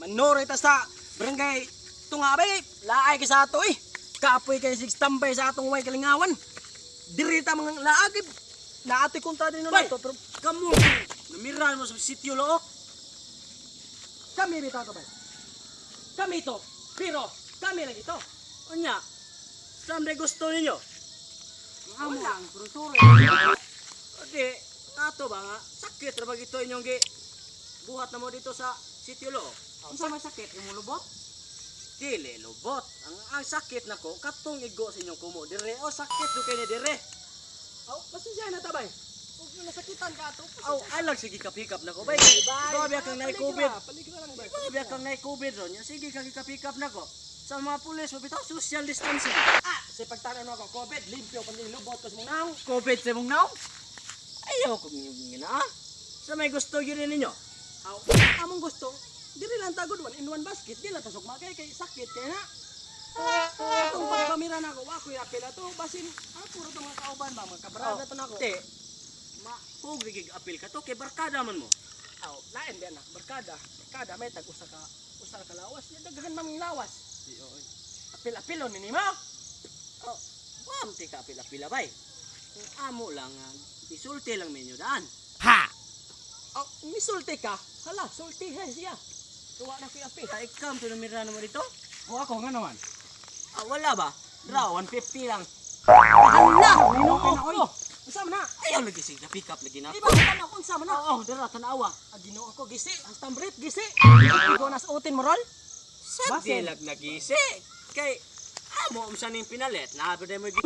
Manure ta sa barangay tunga bay. Laay kay sa ato eh. Kapoy kay sig standby sa atong way kalingawan. Diri ta mga laag eh. Naatoy kontra din Bay! nato pero Kamo, namiran mo sa sityo look. Kami bitaw to bay. Kami to. Pero kami lagi to. Unya, saan may gusto ninyo? Amo Wala. ang surusuro. O di, ato ba nga, sakit ra ba gito inyong gi buhat na mo dito sa sityo look? Unsa may sakit imo lubot? Dili lubot. Ang sakit nako katong igo sa inyong kumo dire. O sakit do kay ni dire. Aw, pasensya na ta bay. Ug nasakitan ka ato. Aw, alag sige kapikap nako bay. Iba biya kang naay COVID. Palig ra lang bay. Iba biya kang naay COVID ron. Ya, sige kang kapikap nako. Sa mga pulis, mabitaw social distancing. Ah, sa pagtanan ako COVID, limpyo pan lubot ko sa mong naong. COVID sa mong naong? Ayaw kong ngina ah. Sa may gusto yun ninyo. Aw, among gusto, diri lang tagod one in one basket, di lang tasok makay kay sakit kay na. Itong pagpamira na ako, wa ko yapil ato, basin, ah, puro itong mga kauban ba, mga kabarada to nako. Te, ma kung gigig apil ka to kay barkada man mo. Aw, lain ba na, barkada, barkada may tag usa ka lawas, ya daghan man ng lawas. Apil-apilon ni nimo. Oh, wam ti ka apil-apila bay. Kung amo lang ah, isulti lang ninyo daan. Aw, misulti ka. Hala, sulti he siya. Tuwa na ko apil. Ta ikam to namira na mo dito? O ako nga naman. Ah, wala ba? Ra, 150 lang. Hala, ginoo ko. Unsa man na? Ayaw lagi sige, pick up lagi na. Di ba kan ako unsa man na? Oo, dira tanawa. Ah, ginoo ko gisi, hasta brief gisi. Igo nas utin mo rol. Sa Basin. dilag nagisi. Kay amo unsa ning pinalit, na ba mo gi.